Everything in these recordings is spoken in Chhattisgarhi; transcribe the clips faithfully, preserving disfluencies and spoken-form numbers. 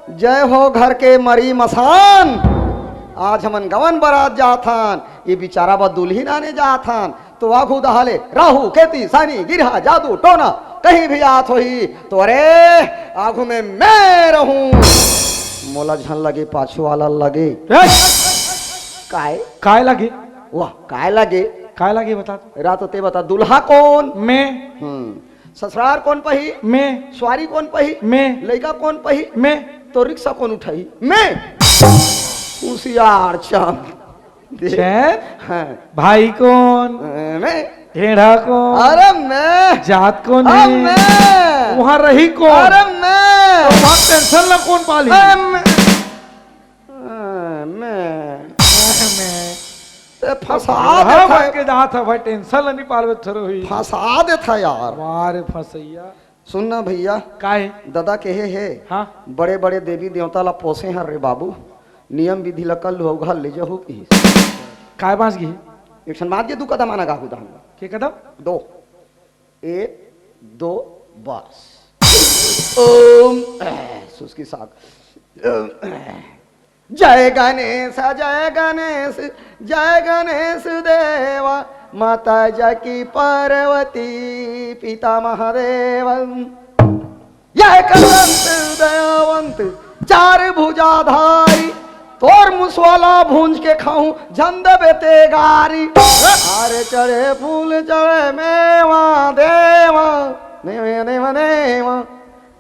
जय हो घर के मरी मसान। आज हमन गवन बरात जाथन, ये बिचारा बर दुल्हिन आने जाथन। तो आघू दहाले राहु, केती, सानी, गिरहा, जादू, टोना कहीं भी आत होही, तो अरे, आघू में मैं रहूं। मोला झन लगे, पाछू वाला लगे। ए! काय? काय लगे? वाह, काय लगे? काय लगे बता तो। रातो ते बता, दूल्हा कोन? मैं। हम्म। ससुरार कोन पही? मैं। सुवारी कोन पही? मैं। लइका कोन पही? मैं। तो रिक्शा कोन उठाही? मैं। होशियार चांद। देख। चैन? हाँ। भाई कोन? अ, मैं। ढेढ़ा कोन? अरे मैं। जात कोन अब है? मैं। वहाँ रही कोन? अरे मैं। तो वहाँ टेंशन ला कोन पाली? अरे मैं। अ, मैं। अरे मैं। ते फंसा हाँ, देथा। बन के जात है भाई, टेंशन ला नहीं पालवे थरो ही। फंसा देथा यार। वाह रे फंसैया। सुन ना भैया, काहे? ददा कहे हे, हाँ। बड़े-बड़े देवी देवता ला पोसे हर रे बाबू, नियम विधि ला कर लू, अउ घर ले जहू कहिस। काय बांस गिही? एक ठन बांस गे, दू कदम आना गाहू दहन। के कदम? दो। एक, दो, बस। ओम, सुसकी साग। जय गणेश, जय गणेश, जय गणेश देवा, माता जाकी पार्वती, पिता महादेव। यह कलंक दयावंत, चार भुजाधारी, तोर मुसवाला भूंज के खाऊं, झंद बेते गारी। अरे चढ़े फूल चढ़े मेवा देवा, देवा, देवा, देवा।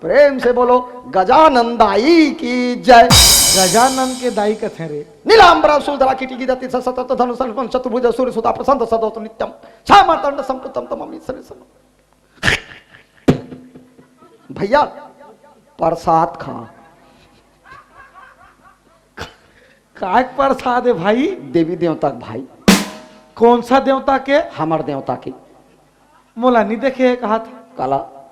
प्रेम से बोलो, गजानन दाई की जय। गजानन के दाई कथे रे। नीलांबर सूल धरा किटी की दत्ती सतत धनुष संपन्न चतुर्भुज सूर्य सुता प्रसन्न सदोत नित्यम। श्याम दंड संपुतम तममी सरे सम। भैया, प्रसाद खा। काय प्रसाद है भाई? देवी देवता के भाई। कौन सा देवता के? हमर देवता के। मोला नहीं देखे है कहा था। काला?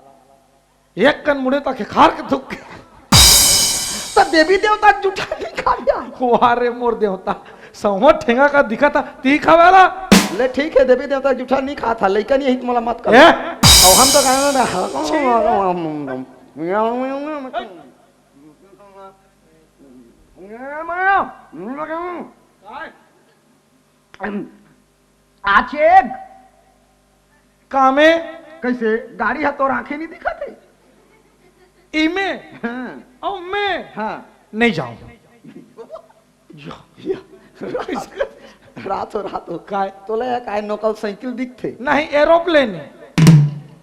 एक कन मुड़े तक खार के थुक। त देवी देवता के जूठा नहीं खा लिया। वाह रे मोर देवता, सौवा ठेंगा का दिखा था, ती खावेला। ले ठीक है, देवी देवता के जूठा नहीं खा था, लइका नहीं है, मोला मत कर। ए? अब हम तो कहना ना। आचेग। कामे? कैसे? गाड़ी है तोर आंखें नहीं दिखत है? इमे? हाँ। अउ मैं? हाँ। नहीं जाऊं। या, या, रात हो, रात हो। काय? तोला या काय नोकल साइकिल दिखथे? नहीं, एरोप्लेन है।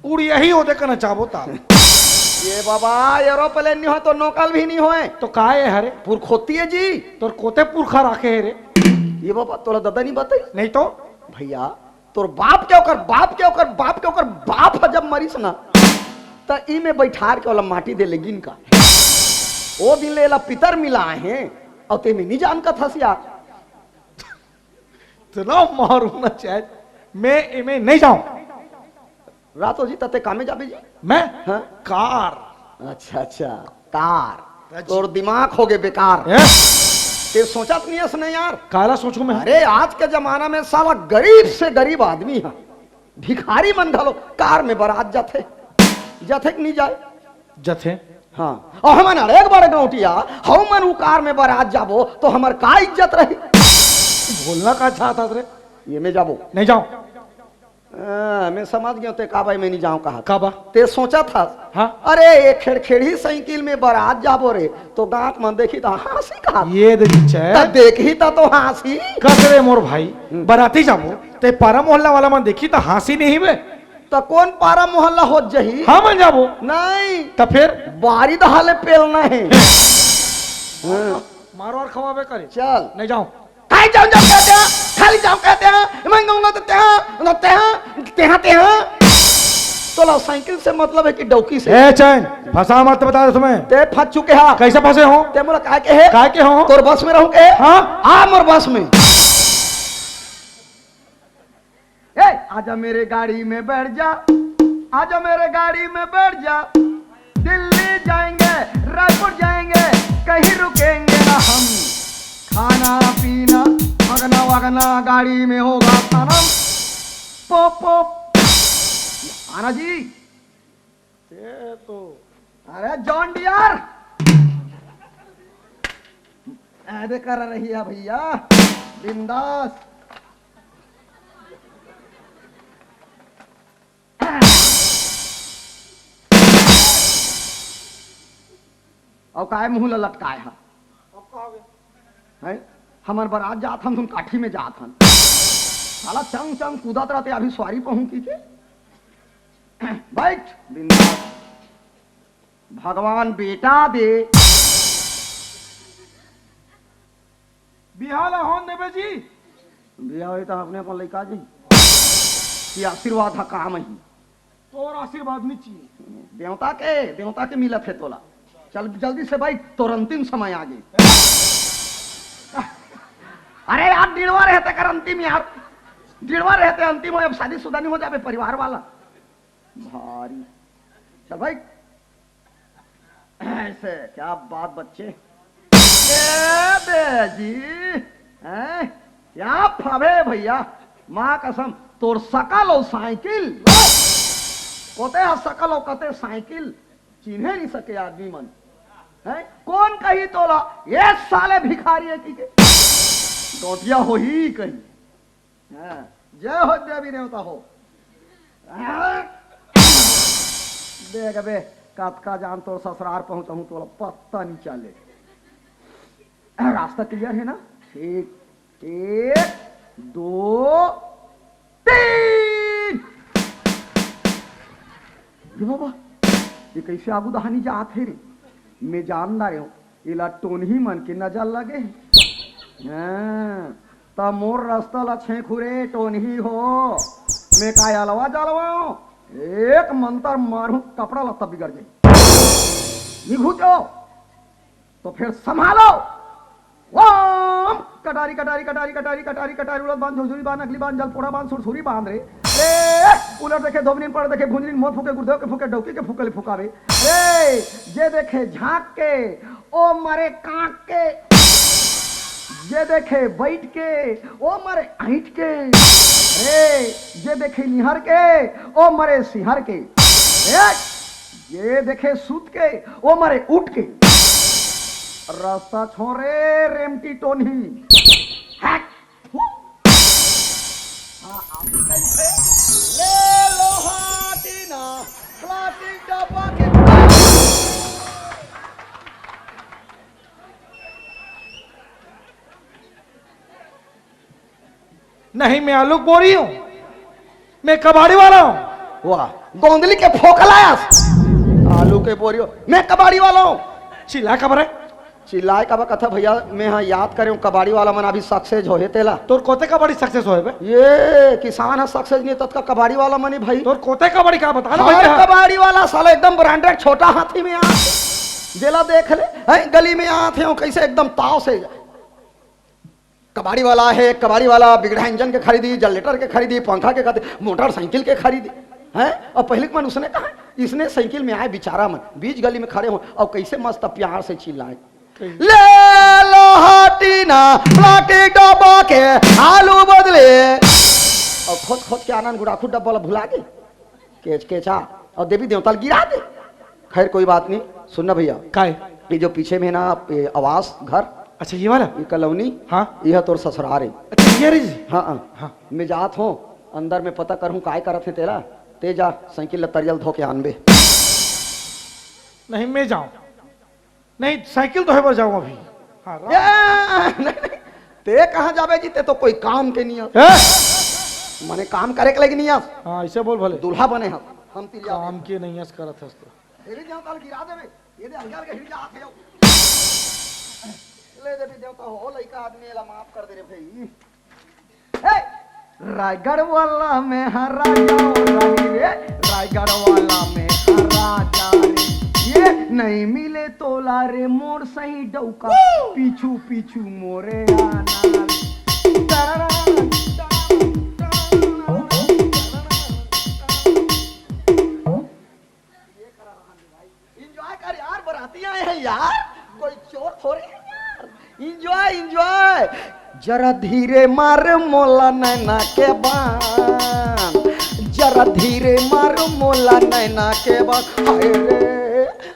उड़ यही होते कहना चाहबो ता। ये बाबा, एरोप्लेन नहीं होय तो नोकल भी नहीं होय। तो काय है हरे? पुरखोती है जी। तोर कोते पुरखा राखे है रे? ये बाबा, तोला दादा नहीं बताई? नहीं तो? भैया, तोर बाप के ओकर, बाप के ओकर, बाप के ओकर बाप ह जब मरिस ना, त ई में बैठार के ओला माटी दे ले गिन का। ओ दिन ले एला पितर मिला हे, अउ ते में नहीं जान का थस यार। इतना मारूंगा चाहे, मैं इमे नहीं जाऊं। रातो जी, तते कामे जाबे जी? मैं? हाँ? कार। अच्छा, अच्छा, कार। अच्छा। तोर दिमाग हो गए बेकार। हैं? ते सोचत नहीं हस ना यार। काला सोचूं मैं? अरे, आज के जमाना में साला गरीब से गरीब आदमी है, भिखारी मन घलो कार में बरात जाथे, जाथे कि नहीं जाए? जथे। हाँ, अउ हमन अड़ेक बड़े गौंटिया, हमन उ कार में बरात जाबो, तो हमर का इज्जत रही? बोलना का चाहत हस रे? ये में जाबो। नहीं जाओ। हाँ, मैं समझ गया, ते काबा में नहीं जाओ कहा। काबा? ते सोचत हस। हाँ। अरे, एक खेड़खेड़ी साइकिल में बरात जाबो रे, तो गांव मन देखी तो हंसी कहा। ये दे दीचे। त देखी त तो हंसी। कस रे मोर भाई, हम्म। बराती जाबो, ते पारा मोहल्ला वाला मन देखी तो हंसी नहीं बे। त कौन पारा मोहल्ला होत जही? हमन जाबो। नहीं। त फिर? बारी दहाले पेलना है। हाँ। मारो और खवाबे करे। चल। नहीं जाओ। खाली जाओ, जाओ कहते हैं, खाली जाओ कहते हैं, मैं कहूंगा तो तेहा, ना तेहा, तेहा, तेहा। तोला साइकिल से मतलब है कि डौकी से? ए चैन, फंसा मत बता दे तुम्हें। ते फंस चुके हा। कैसे फंसे हो? ते मोला काय के है? काय के हो? तोर बस में रहूं के? हाँ। आ मोर बस में। ए, आजा मेरे गाड़ी में बैठ जा, आजा मेरे गाड़ी में बैठ जा, दिल्ली जाएंगे, रायपुर जाएंगे, कहीं रुकेंगे ना हम। खाना पीना, भगना वगना गाड़ी में होगा सनम। Pope pope. आना जी। ये तो अरे जॉन डियर, फायदे कर रही है भैया, बिंदास। अउ काय मुंह ल लटकाय हा? अब का हो गया? हैं? हमर बरात जात हन, तुम काठी में जात हन। साला चंग चंग कूदत रहते, अभी सवारी पहुंची के। बैठ, बिंदास। भगवान बेटा दे। बिहाव ला होन देबे जी। बिहाव होई त अपने अपन लइका जी। कि आशीर्वाद ह काम ही। तोर आशीर्वाद नहीं चाहिए। देवता के, देवता के मिलत है तोला। चल जल्दी से भाई, तोर अंतिम समय आ गई। अरे यार, डिड़वा रहते कर अंतिम यार, डिड़वा रहते अंतिम हो, अब शादीशुदा नहीं हो जाबे परिवार वाला। भारी। चल भाई, ऐसे क्या बात बच्चे। ए बे जी, हैं? क्या फावे भैया, माँ कसम, तोर सकल अउ साइकिल, कोते ह सकल अउ कते साइकिल, चिन्हे नहीं सके आदमी मन। हैं? कौन कही तोला ये साले भिखारी है कि के? डोटिया होही कहीं। हाँ, जय हो देवी देवता हो। देख बे, कतका जान तोर ससुरार पहुंचहूं, तोला पता नहीं चले। रास्ता क्लियर है ना? ठीक, एक, दो, तीन। अरे बाबा, ये कैसे आगू दहानी जात है रे? मैं जान ना रहे हूँ, इला टोनही मन के नजर लगे। हाँ, त मोर रस्ता ला छेंखू रे टोनही हो। मैं का अलवा जलवाऊं? एक मंतर मारूं, कपड़ा लत्ता बिगड़ जाई। निघुचो, तो फिर संभालो। ओम कटारी, कटारी, कटारी, कटारी, कटारी, कटारी, उड़द बांध, झुरझुरी बांध, अगली बांध, जलपोड़ा बांध, सुरसुरी बांध रे। अरे, उलट देखे धोबनिन, पलट देखे भुंजनिन, मोर फूके गुरुदेव के फूके, डौकी के फूके ले फुकावे। अरे, जे देखे झांक के, ओ मरे कांक के, जे देखे बैठ के, ओ मरे ऐंठ के। अरे, जे देखे निहर के, ओ मरे सिहर के। ए, जे देखे सूत के, ओ मरे उठ के। रस्ता छोरे रेमटी टोनही। हैक। हू। हाँ, आप कैसे? ले लोहा टीना, प्लास्टिक डब्बा के। नहीं, मैं आलू बोरी हूँ, मैं कबाड़ी वाला हूँ। वाह, गोंदली के फोकलायस, आलू के बोरी हो, मैं कबाड़ी वाला हूँ। चिल्ला कब रे? चिल्लाए का बा कथा भैया, मैं हाँ याद करे हूँ, कबाड़ी वाला मन अभी सक्सेस होहे तेला। तोर कोते कबाड़ी सक्सेस होहे बे? ये किसान ह सक्सेस नहीं, ततका कबाड़ी वाला मन ही भाई। तोर कोते कबाड़ी का बता ना हर भैया। कबाड़ी वाला साला एकदम ब्रांडेड छोटा हाथी में आ, जेला देख ले, हैं, गली में आत हे, कैसे एकदम ताव से। कबाड़ी वाला है, कबाड़ी वाला बिगड़ा इंजन के खरीदी, जनरेटर के खरीदी, पंखा के खरीदी, मोटरसाइकिल के खरीदी, हैं? और पहले के मन उसने कहा, इसने साइकिल में आए बेचारा मन, बीच गली में खड़े हो और कैसे मस्त प्यार से चिल्लाए, ले लोहा टीना, प्लास्टिक डब्बा के आलू बदले। और खोज खोज के आनंद गुड़ाखू डब्बा ला भुला गए। केच केचा और देवी देवता ल गिरा दे। खैर, कोई बात नहीं। सुन ना भैया, काय? ये जो पीछे में ना, ये आवास घर, अच्छा, ये वाला? ये कॉलोनी, हाँ। ये तोर ससुरार है। अच्छा, ये रही जी? हाँ, हाँ। हाँ। मैं जात हूँ, अंदर में पता करहूँ काय करत हे तेला। ते जा, साइकिल ला तरिया ल धो के आनबे। नहीं, मैं जाऊँ। नहीं, साइकिल धोए बर जाऊँ अभी। हाँ, राम। ए, नहीं, नहीं। ते कहाँ जाबे जी? ते तो कोई काम के नहीं आस। ए? माने काम करे के लगे नहीं आस। हाँ, ऐसे बोल भले। दूल्हा बने हस, हम तिरिया काम के नहीं आस करत हस तो। तेरे जाओ ताल गिरा देबे। ये दे हल्का हल्का हिल जा, हाथ जाओ। ले देवी देवता हो, लइका आदमी, एला माफ कर दे रे भाई। हे! रायगढ़ वाला में हा राजा ओ रानी रे, रायगढ़ वाला में हा राजा रे। ये नहीं मिले तोला रे मोर सही डौका, पीछू पीछू मोरे आना रे। एंजॉय कर यार, बराती आए हैं यार, कोई चोर थोड़े हैं यार। Enjoy, enjoy. जरा धीरे मार मोला नैना के बान, जरा धीरे मार मोला नैना के बान। हाय रे,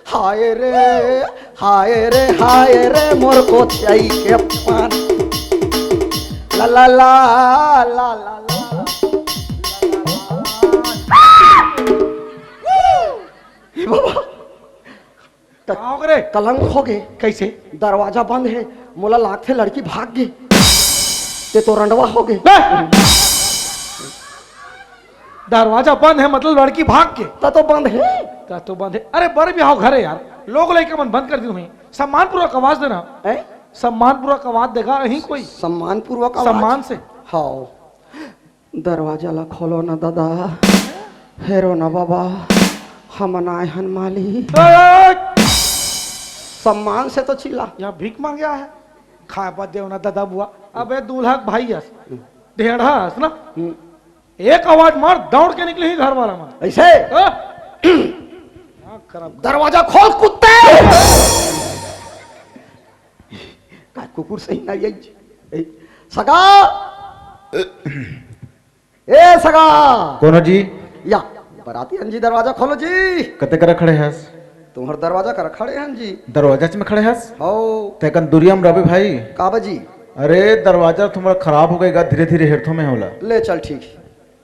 हाय रे, हाय रे, हाय रे, मोर कोचई के पान। ला, ला, ला, ला, ला, ला। हे बाबा, का हो गे रे? कलंक हो गे। कइसे? दरवाजा बंद हे, मोला लागथे लड़की भाग गे। ते तो रंडवा हो गे। बे! दरवाजा बंद हे, मतलब लड़की भाग गे। त तो बंद हे। त तो बंद हे। अरे, बर बिहाव घर हे यार, लोग लइका मन बंद कर दिस होही। सम्मानपूर्वक आवाज देना। हैं? सम्मानपूर्वक आवाज देगा नहीं कोई। सम्मानपूर्वक आवाज? सम्मान से। हाव। दरवाजा ला खोलो ना दादा, हेरो ना बाबा, हमन आए हन माली। ए! सम्मान से तो चिल्ला। यहाँ भीख मांगे आया है, खाए बर देव ना दादा बुआ। अबे दूल्हा के भाई हस, ढेढ़ा हस ना, हम्म। एक आवाज मार, दौड़ के निकली ही घर वाला मन। ऐसे? हाँ? क्या खराब। दरवाजा खोल कुत्ते। का कुकुर सही ना ये? ए, सगा। ए सगा। कोनो जी? या, बराती हन जी, दरवाजा खोलो जी। कते करा खड़े हस? तुम्हर दरवाजा करा खड़े हन जी। दरवाजा में खड़े हस? हो। ते कन दुरिया में रहबे भाई। का बा जी? अरे, दरवाजा तुम्हर खराब हो गे गा, धीरे-धीरे हेरथो में होला। ले चल, ठीक।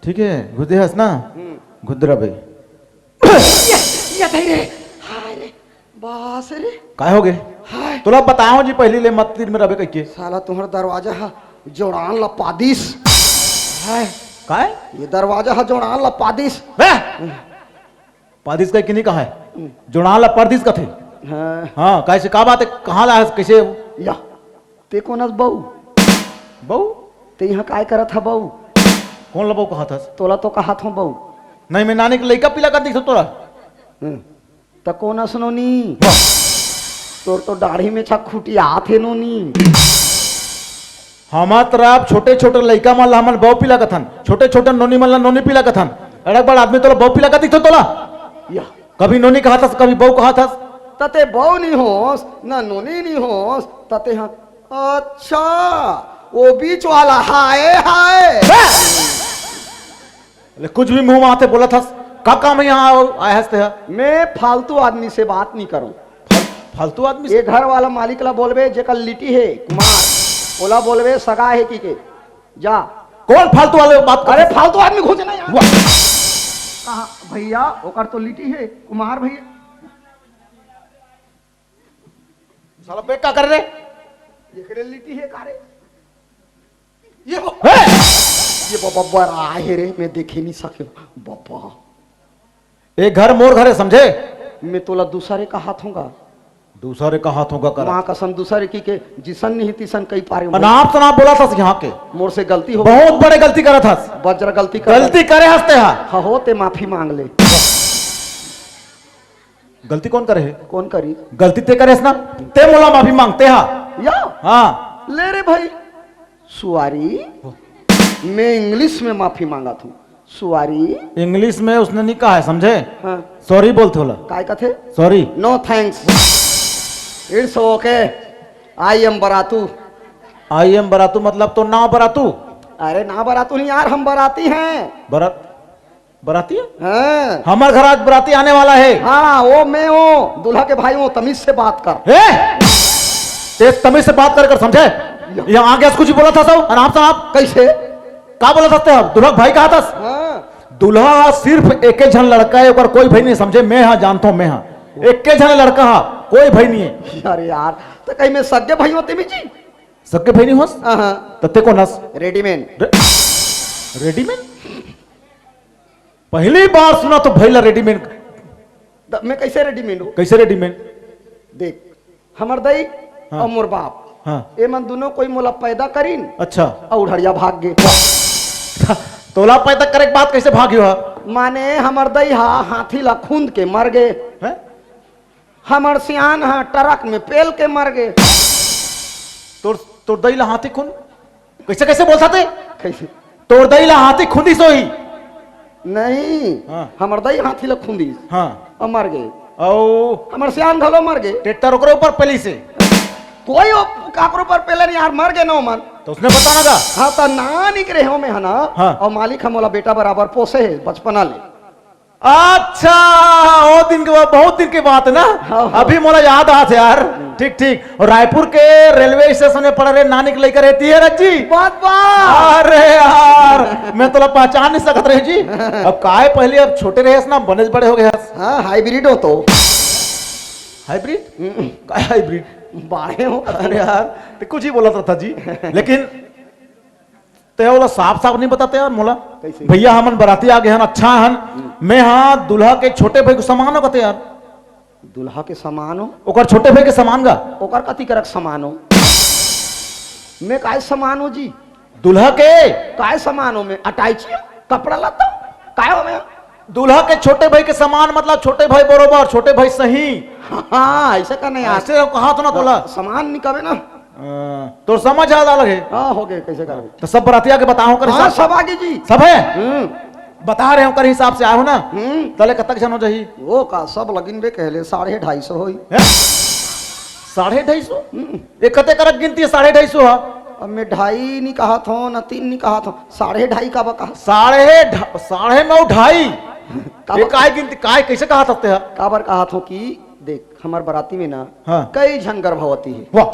ठीक है, घुस दे हस ना? हम्म। घुस दे रहबे। ये, ये दे रे। हाय रे। बास रे। काय हो गे? हाय। तोला बताओ जी, पहली ले मत तीर में रबे कहिके। साला तुम्हर दरवाजा हा जोड़ान ला पादिस। हाय। काय? ये दरवाजा हा जोड़ान ला पादिस। बे! पादिस कहिके नहीं कहा है। हम्म। जोड़ान ला परदिस कथे। हाँ। हाँ, कैसे, का बात है? कहाँ ला है? कैसे? या। ते कोन हस बहू? बहू? ते यहाँ काय करत हा बहू? कोन ला बहू कहत हस? तोला तो कहत हूँ बहू। नहीं, मैं नानी के लइका पीला कर दिस तोला। हम्म। त कोन अस नोनी? वाह। तोर तो दाढ़ी में छा खुटियात हे नोनी। हमर तरफ छोटे-छोटे लइका मन ला हमन बहू पीला कथन, छोटे-छोटे नोनी मन ला नोनी पीला कथन। अरे एक बार आदमी तोला बहू पीला का दिखथे तोला? या। कभी नोनी कहत हस, कभी बहू कहत हस। त ते बहू नहीं होस, ना नोनी नहीं होस, त ते ह-, अच्छा, वो बीच वाला, हाय, हाय। ले, कुछ भी मुंह में आथे बोलत हस। का काम है यहाँ आए हस ते ह? मैं फालतू आदमी से बात नहीं करूं। फाल-, फालतू आदमी से? ये घर वाला मालिक ला बोलबे, जेकर लिटी है, कुमार, ओला बोलबे, सगा है कहिके। जा। कौन फालतू वाले बात कर? अरे, फालतू आदमी घुसे ना यहाँ। वाह। कहाँ भैया, ओकर तो लिटी है, कुमार भैया। साला बैग का करे रे? एकरे लिट्टी हे का रे? ये वो, हे! ये बाबा बड़ा हे रे, मैं देखे नहीं सके। बाबा। ए घर मोर घर हे, समझे? मैं तोला दूसरे कहाथों गा। दूसरे कहाथों गा करा। माँ कसम दूसरे कहिके जिसन नहीं तिसन कहि पारे। अनाप शनाप बोलत हस यहाँ के। मोर से गलती हो। बहुत बड़े गलती करत हस। वज्र गलती कर। गलती करे हस ते हा। हाँ हो, ते माफी मांग ले। गलती कौन करे हे? कौन करी? गलती ते करेस ना, ते मोला माफी मांगते हा। या? हाँ। ले रे भाई, सुआरी, मैं English में माफी मांगत हूँ। सुआरी। English में उसने नहीं कहा है, समझे? हाँ। Sorry बोलते होला। काय कथे? Sorry। No thanks। It's okay। I am Baratu. I am Baratu मतलब तो ना बरातू? अरे ना बरातू नहीं यार, हम बराती हैं। बरात बराती है? हाँ। हमर घर आज बराती आने वाला है। हाँ, वो मैं हूँ, दूल्हा के भाई हूँ, तमीज से बात कर। ए? ते तमीज से बात कर, कर समझे? या। यहाँ आगे कुछ बोलत हस, अनाप शनाप। कैसे? का बोलत हस ते? दूल्हा भाई कहाथस? हाँ। दूल्हा सिर्फ एके झन लड़का है, ओकर कोई भाई नहीं, समझे? मैं हा, जानता हूँ मैं हा। एके झन लड़का हा, कोई भाई नहीं है। अरे यार, तो कहीं मैं सगे भाई होते भी जी? सगे भाई नहीं होस? हाँ। त ते कोन हस? Readymade। रे-, Readymade? पहली बार सुना तो भैला Readymade। त मैं कैसे Readymade हूँ? कैसे Readymade? देख, हमर दाई हाँ। और मोर बाप, हाँ। ये मन दोनों कोई मोला पैदा करीन। अच्छा। और उढ़ड़िया भाग गे। तोला पैदा करे के बाद कैसे भाग्यो हा? माने हमर दाई हा हाथी ला खूंद के मर गे। हैं? हमर सियान हा ट्रक में पेल के मर गे। तोर, तोर दाई ला हाथी खूंद? कैसे, कैसे बोलता ते? कैसे? तोर दाई ला हाथी खूंदिस होही। नहीं, हाँ। हमर दाई हाथी ला खूंदिस। हाँ। और मर गे। ओ। हमर सियान घलो मर गे। ट्रैक्टर ओकरे ऊपर पेलिस हे। कोई ओ-, काकरो ऊपर पेले नहीं यार, मर गे ना मन। तो उसने बताना का? हाँ, त ना निकरे हो में है ना। हाँ। और मालिक हम वाला बेटा बराबर पोसे है बचपना ले। अच्छा, वो दिन के, बहुत दिन के बात हे ना। हाँ, हाँ। अभी मोला याद आत हे यार। ठीक, ठीक। अउ रायपुर के रेलवे स्टेशन में पड़े रहे नानी के लइका रहती है रज्जी। बात, बात। अरे यार, मैं तोला पहचान नहीं सकत रहे जी। अब काय पहले, अब छोटे रहे ना, बने बड़े हो गए। हाँ, हाइब्रिड हो तो। हाइब्रिड? हम्म। काय हाइब्रिड? बाढ़े हो। अरे यार, ते कुछ ही बोलत रहा था जी। लेकिन ते ओला साफ साफ नहीं बताते यार मोला। कैसे? भैया, हमन बराती आ गए हन, अच्छा हन। हम्म। मैं हाँ दूल्हा के छोटे भाई के समान हो कथे यार। दूल्हा के समान हो? ओकर छोटे भाई के समान गा। ओकर कति करक समान हो? मैं काय समान हो जी? दूल्हा के? काय समान हो मैं? अटैची हो? कपड़ा लत्ता हो? काय हो मैं? दूल्हा के छोटे भाई के समान, मतलब छोटे भाई बरोबर, छोटे भाई सही। हाँ, ऐसे का नहीं यार। ऐसे कहा तो ना तोला। समान नहीं कबे ना। हाँ, तोर समझ आ अलग हे। हाँ, हो गए, कैसे करबे? तो सब बरातिया के बताओ कर हाँ, हिसाब से। सब आगे जी। सब हे? हम्म। बता रहे हो कर हिसाब से आए हो ना? हम्म। तले कतक झन हो जाही? वो का सब लगिन बे कहले साढ़े ढाई सौ होई। हैं? साढ़े ढाई सौ? हम्म। ये कते करक गिनती हे साढ़े ढाई सौ हा? अब मैं ढाई नहीं कहा था, ना तीन नहीं कहा था, साढ़े ढाई का बका। साढ़े ढा-, साढ़े नौ ढाई? का ये बका? काय गिनती, काय कैसे कहा सकते हैं? काबर कहा था कि देख, हमर बराती में ना हाँ। कई झन गर्भवती हे। वाह।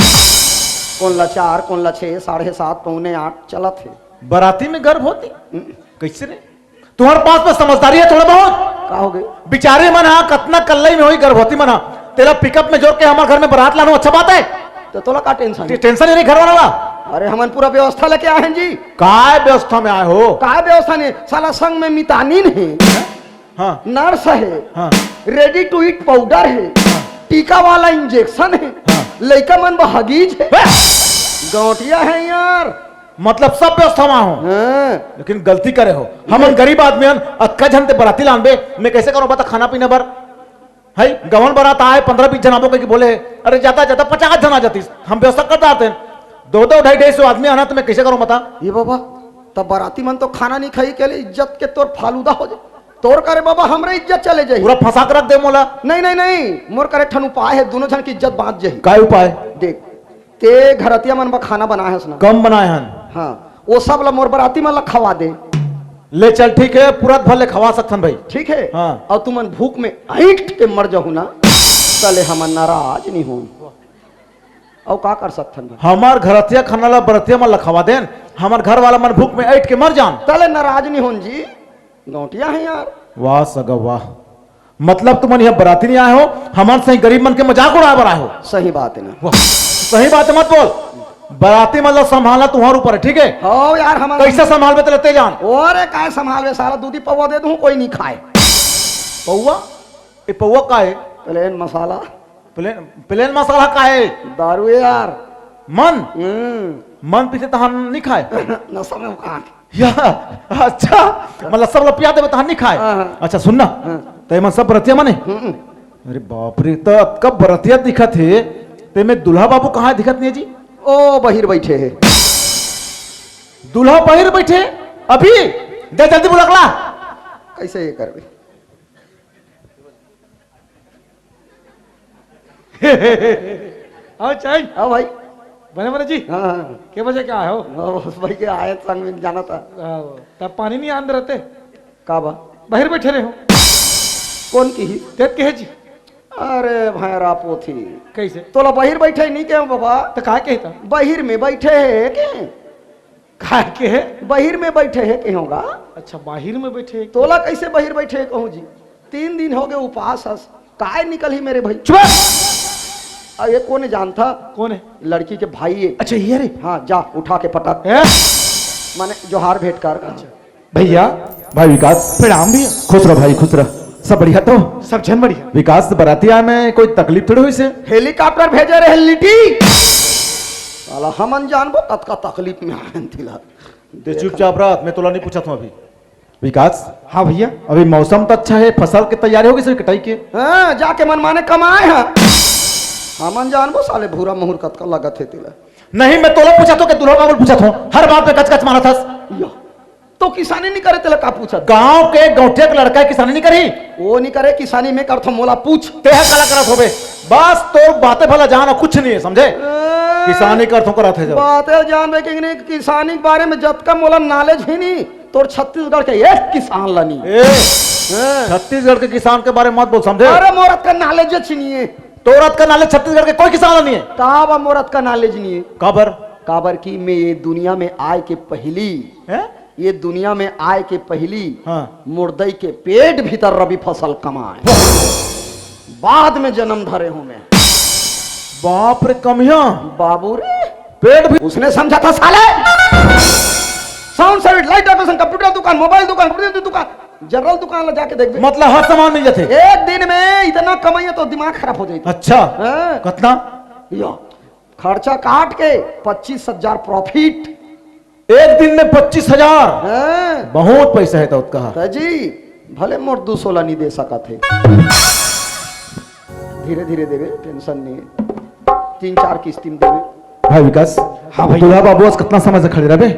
कोन ला चार, कोन ला छह, साढ़े सात, पौने आठ चलत हे। बराती में गर्भवती? हम्म। कैसे रे? तुम्हारे पास में समझदारी है थोड़ा बहुत? का हो गए? बिचारी मन हा कतना कल्लई में होई गर्भवती मन हा। तेला पिकअप में जोर के हमर घर में बरात लानो अच्छा बात है? तो तोला का टेंशन हे? टे-, टेंशन ही नहीं घर वाला ला। अरे हमन पूरा व्यवस्था लेके आए हैं जी। काय व्यवस्था में आए हो? काय व्यवस्था नहीं, साला संग में मितानिन हे। हाँ। नर्स हे, हाँ। Ready to eat powder हे, हाँ। टीका वाला इंजेक्शन हे, हाँ। लइका मन बर हगीज हे। बस। गौटिया हे यार। मतलब सब व्यवस्था में हो। हाँ। लेकिन गलती करे हो। हमन गरीब आदमी हन, अतका झन ते बराती लानबे, मैं कैसे करूँ बता खाना पीना बर? है, गवन बरात आए, पन्द्रह बीस झन आबो कहिके बोले, अरे जादा जादा पचास झन आ जातिस, हम व्यवस्था कर डारते हैं। दो दो ढाई ढाई सौ आदमी आना तो मैं कैसे करूँ बता? ये बाबा, तब बराती मन तो खाना नहीं खाई, कहले इज्जत के तोर फालूदा हो जाए। तोर करे बाबा, हमरे इज्जत चले जाही। पूरा फंसा के रख दे मोला। नहीं, नहीं, नहीं, मोर करे ठन उपाय हे, दोनों झन की इज्जत बांच जाही। काय उपाय? देख, ते घरतिया मन बर खाना बनाए हस ना? कम बनाए हन। हाँ, वो सब ला मोर बराती मन ला खवा दे। ले चल, ठीक हे, पूरा भर ले खवा सकथन भाई। ठीक हे? हाँ। अउ तुमन भूख में ऐंठ के मर जाहू ना, तले हमन नाराज नहीं होन। अउ का कर सकथन भाई? हमर घरतिया खाना ला बरतिया मन ला खवा देन, हमर घर वाला मन भूख में ऐंठ के मर जान। तले नाराज नहीं होन जी। गौटिया हे यार। वाह सगा वाह, मतलब तुमन यहाँ बराती नहीं आए हो, हमन सही गरीब मन के मजाक उड़ाए बर आए हो। सही बात हे ना। वाह, सही बात हे, मत बोल। बराती मन ला संभालना तुम्हारे ऊपर हे, ठीक हे? हो यार, हमन कैसे संभालबे ते लते जान। अरे काय संभालबे साला, दूधी पौवा दे दूं, कोई नहीं खाए। पौवा? ये पौवा का हे? प्लेन मसाला। प्लेन, प्लेन मसाला का हे? दारू हे यार। मन? हम्म। मन पीथे तहान नहीं खाए? नशा में कहाँ? या, अच्छा, मतलब सब ला पिया देबे तहान नहीं खाए? हाँ, हाँ। अच्छा सुन ना, हाँ। ते मन सब बरतिया मन हे? हम्म। अरे बाप रे, त अतका बरतिया दिखत हे, ते में दूल्हा बाबू कहाँ हे दिखत नहीं हे जी? ओ बहिर बैठे हे। दूल्हा बहिर बैठे? अभी? दे जल्दी बुला के ला। कैसे ये करबे? आओ चाय। आओ भाई। बने बने जी। हाँ, हाँ। के बजे के आए हो? हाँ, बस भाई के आए संग में जाना था। आओ, तब पानी नहीं आंद रहते। का बा? बाहर बैठे रहे हो। कौन की ही? तेत के है जी। अरे भैरा पोथी। कैसे? तोला बाहर बैठे नहीं के बाबा? तो का कहता? बाहर में बैठे है के? काय के हे? बहिर में बैठे हे कहों गा। अच्छा, बाहिर में बैठे हे। तोला कैसे बहिर बैठे हे कहूँ जी? तीन दिन हो गए उपास हस। काय निकलही मेरे भाई? चुप! अब ये कौन हे जानता? कौन हे? लड़की के भाई हे। अच्छा, ये रे? हाँ, जा, उठा के पटक। हैं? माने, जोहार भेंट कर। अच्छा। भैया। भाई विकास। प्रणाम भैया। खुश रह भाई, खुश रह। सब बढ़िया तो? सब झन बढ़िया। विकास, बराती आए में कोई तकलीफ थोड़ी होइसे? हेलीकॉप्टर भेजे रहे लिट्टी। साला हमन जानबो कतका तकलीफ में आए हन तिला। ते चुपचाप रह, मैं तोला नहीं पूछत हूँ अभी। विकास। हाँ भैया। अभी मौसम तो अच्छा हे, फसल के तैयारी होगे सभी कटाई के। हाँ, जाके मनमाने कमाए हैं। हमन जानबो साले भूरा मुहूर कतका लगत हे तिला। नहीं, मैं तोला पूछत हूँ कि दूल्हा बाबू पूछत हूँ, हर बात में कच कच मारत हस। या। तो किसानी नहीं करे, तेला का पूछत? गांव के गौंटिया के लड़का हे, किसानी नहीं करी? वो नहीं करे किसानी, मैं करथो, मोला पूछ। ते ह काला करत होबे? बस तोर बातें भला जान, कुछ नहीं हे, समझे? ए, किसानी करथो करत हे जब। बातें जानबे कि नहीं, किसानी के बारे में जतका मोला नॉलेज हे नहीं, तोर छत्तीसगढ़ के एक किसान ला नहीं। ए, हाँ। छत्तीसगढ़ के किसान के बारे में मत बोल, समझे? अरे, मोर अतका knowledge च नहीं है। तोर अतका knowledge छत्तीसगढ़ के कोई किसान ला नहीं है। काबर मोर अतका knowledge नहीं है? काबर? काबर कि मैं ये दुनिया में आए के पहिली, हैं? ये दुनिया में आए के पहिली हाँ। मोर दई के पेट भीतर रबी फसल कमाए। बाद में जनम धरे हूँ मैं। बाप रे कमिया। बाबू रे। पेट भी उसने समझा था साले। Sound service, light decoration, computer दुकान, mobile दुकान, fridge दुकान, general दुकान ला जाके देख बे। मतलब हर सामान मिल जाथे। एक दिन में इतना कमाइया तो दिमाग खराब हो जाए। अच्छा। हाँ। कतना? यो, खर्चा काट के पच्चीस हजार profit। एक दिन में पच्चीस हजार? हाँ। बहुत पैसा है तो कहा। तो जी, भले मोर दू सौ ला नहीं दे सकत है। धीरे धीरे देवे, tension नहीं है। तीन चार किस्ती में देवे। भाई विकास। हाँ भाई। दूल्हा बाबू आज कितना समय से खड़े रहे?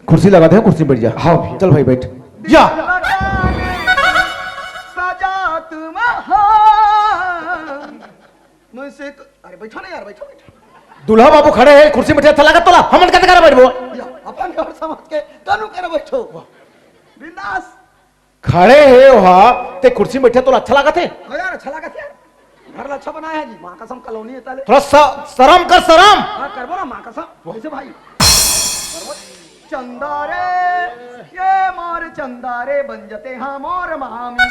कुर्सी लगा दे, कुर्सी में बैठ जा। हाँ भाई। चल भाई बैठ। या। सजा तुम हो मुझसे को-, अरे बैठो ना यार, बैठो, बैठो। दूल्हा बाबू खड़े हैं, कुर्सी में बैठे अच्छा लागत तोला, हमन कते करा बैठबो? या, अपन घर समझ के तनु करा बैठो। बिंदास। खड़े हे ओहा, ते कुर्सी में बैठे तोला अच्छा लागत हे? हाँ यार, अच्छा लागत हे यार। घर ला अच्छा बनाया है जी, माँ कसम कॉलोनी है ताले। थोड़ा सा शर्म कर, शर्म। हाँ, करबो ना माँ कसम। कैसे भाई? करबो। चंदा रे, ये मोर चंदा रे, बन जते हाँ मोर मामी।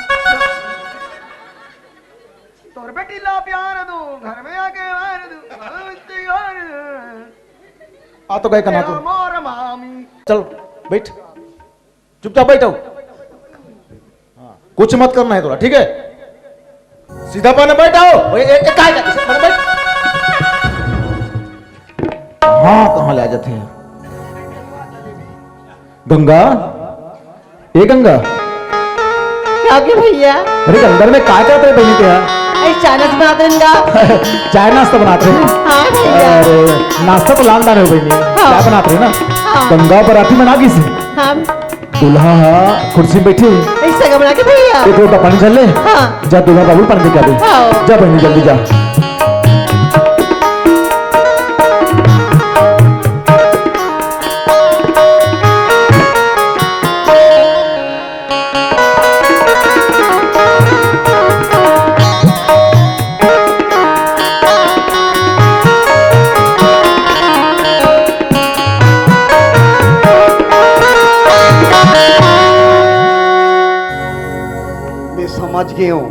तोर बेटी ला प्यार दूं, घर में आके मार दूं। आ तो गए कना तो। मोर मामी। चल, बैठ। चुपचाप बैठो। हाँ, कुछ मत करना है तोला, ठीक है? सीधा पाने बैठो। ए, ए, ए, काय, काय, सीधा पाने बैठ। हाँ, कहाँ ले आ जाते हैं? गंगा, ए गंगा। का होगे भैया? अरे गंगा, मैं काय करत रहे बहिनी तें? अरे चाय नाश्ता बनात रहे गंगा। चाय नाश्ता बनात रहे? हाँ भैया। अरे नाश्ता तो लान डारे हो बहिनी। हाँ। चाय बनात रहे ना? हाँ। गंगा बराती मन आ गिस हे। हाँ। दूल्हा हा कुर्सी में बैठे। ए सगा बना के भैया। एक लोटा पानी धर ले। हाँ। जा दूल्हा बाबू पानी दे के आ दे। हाँ। जा बहिनी जल्दी जा। मैं समझ गे हों,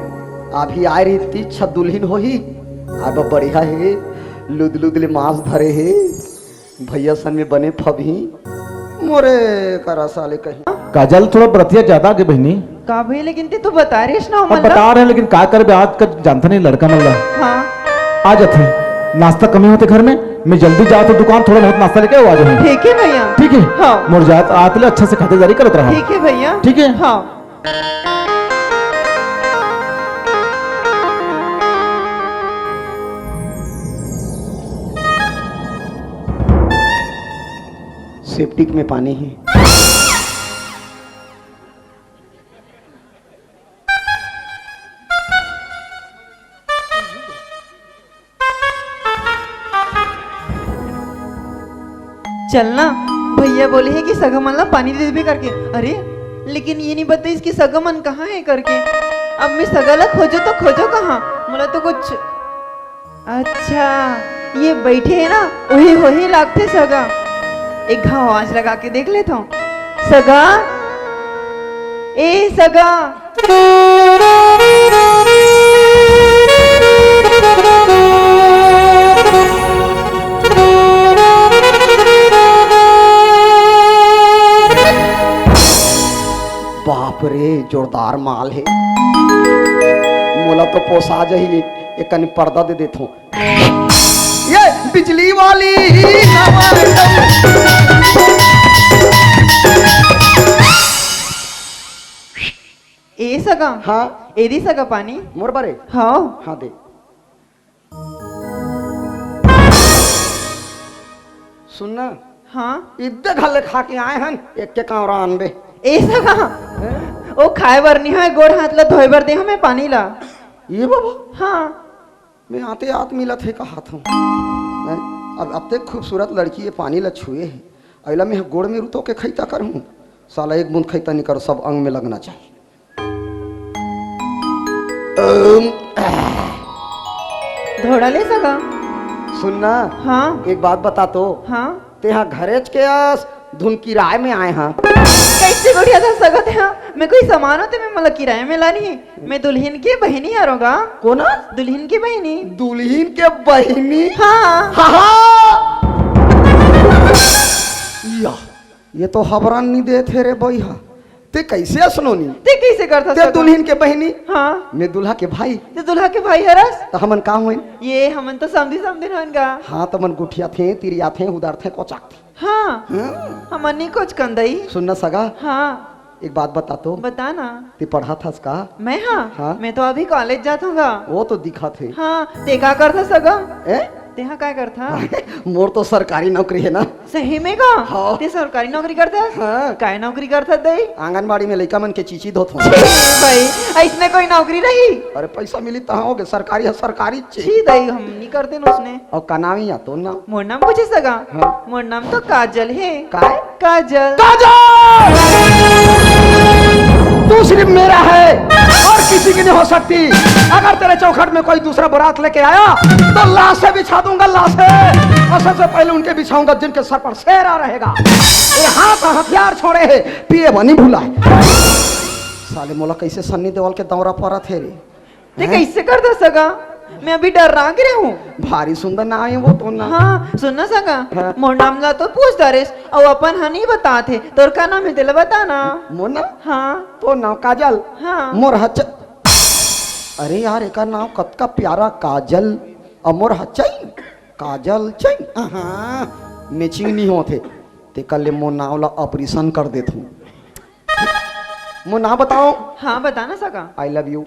अभी आए रही ती, अच्छा दुल्हिन होही। अब बढ़िया हे, लुद लुद ले मांस धरे हे, भैया सन में बने फबही। मोरे करा साले कहीं। काजल, थोड़ा बरतिया ज्यादा आगे बहिनी। का भैया, लेकिन तें तो बता रहे ना अब हमन ला। बता रहे हैं, लेकिन का करबे, आज का जानता नहीं लड़का मन ला। हाँ। आ जाते हैं, नाश्ता कमी होते घर में, मैं जल्दी जात हों दुकान, थोड़ा बहुत नाश्ता लेके आ जाऊँ। ठीक है भैया। ठीक है? हाँ। मोर जात आत ले अच्छा से खातिरदारी करत रहा। ठीक है भैया। ठीक है? हाँ। सेप्टिक में पानी हे। चल ना, भैया बोले हे कि सगा मन ला पानी दे देबे करके। अरे, लेकिन ये नहीं बताइस कि सगा मन कहाँ हे करके। अब मैं सगा ला खोजों तो खोजों कहाँ? मोला तो कुछ, अच्छा, ये बइठे हे ना, ओही, ओही लागथे सगा। एक घांव आवाज लगा के देख लेथंव। सगा, ए सगा। बाप रे, जोरदार माल हे। मोला तो पोसा जाही, एक, एक कनी पर्दा दे देथंव। ये बिजली वाली हवा। ए सगा। हाँ। ए दे सगा पानी। मोर बरे? हाँ। हाँ, दे। सुन ना। हाँ। इद्दे घर ले खा के आए हन, एक के कांवरा आनबे। ए सगा। हैं? ओ खाए बर नहीं होय, गोड़ हाथ ला धोए बर दे हमें पानी ला। ये बाबा। हाँ। मैं आते आत मिलत हे कहात हूँ। हैं? अब अतेक खूबसूरत लड़की ये पानी ला छुए हे। अइला मैं गोड़ में रुतो के खैता करहूँ। साला एक बूंद खैता नहीं करो, सब अंग में लगना चाहिए। धोड़ा ले सगा। सुन ना। हाँ। एक बात बता तो। हाँ। तेहा घरेच के अस धुन किराए में आए हाँ। कैसे गोठियाथस सगा तेहा? मैं कोई सामान हों ते मैं मोला किराए में लानी हे। मैं दुल्हिन के बहिनी हरों गा। कोन? दुल्हिन के बहिनी। दुल्हिन के बहिनी? हाँ। हा, हा। या, ये तो हबरन नी देत हे रे बइहा। ते कैसे असनोनी? ते कैसे करथस ते सगा? दुल्हिन के बहिनी? हाँ। मैं दूल्हा के भाई। ते दूल्हा के भाई हरस? त हमन का होइन? ये हमन तो समधी समधिन होन गा। हाँ, त हमन गोठियाथें, तिरियाथें, हुदरथें, कोचाकथें। हाँ। हाँ। हमन नी कोचकन दई। सुन ना सगा। हाँ। एक बात बता तो। बता ना। ते पढ़थस का? मैं हाँ? हाँ। मैं तो अभी कॉलेज जात हों गा। वो तो दिखत हे। हाँ, ते का करथस सगा? ए? तेहा काय करथा? मोर तो सरकारी नौकरी हे ना। सही में का? हाँ। ते सरकारी नौकरी करथस? हाँ। काय नौकरी करथस दई? आंगनबाड़ी में लइका मन के चीची धोत हों। भाई, अइसने कोई नौकरी रही? अरे पैसा मिली तहाँ होगे, सरकारी हे, सरकारी चीज। छी दई, हम नी करतेन उसने। अउ का नाम हे या तोर नाम? मोर नाम पूछे सगा? हाँ। मोर नाम तो काजल हे। काय? काजल। काजल! तू सिर्फ मेरा है और किसी की नहीं हो सकती। अगर तेरे चौखट में कोई दूसरा बारात लेके आया तो लाशें बिछा दूंगा, लाशें। और सबसे पहले उनके बिछाऊंगा जिनके सर पर सेहरा रहेगा। ये हाथ हथियार छोड़े हैं, पिए बनी भुला है। साले मोला कैसे सन्नी देओल के दौरा परत हे रे। ते हैं? कैसे करथस सगा? मैं अभी डर्रा गे रेहेंव। भारी सुंदर नाम हे वो तो ना। हाँ, सुन ना सगा, हाँ। मोर नाम ला तो पूछ डारेस, अउ अपन हा नी बतात हे। तोर का नाम हे, तेला बता ना। मोर नाम? हाँ। तोर नाम काजल? हाँ। मोर हच-, अरे यार, एकर नाम कतका प्यारा, काजल। अउ मोर हचई, काजल चई। हाँ, matching नी होत हे। तेकर ले मोर नाम ला operation कर देथों। मोर नाम बताओ। हाँ, बता ना सगा। I love you।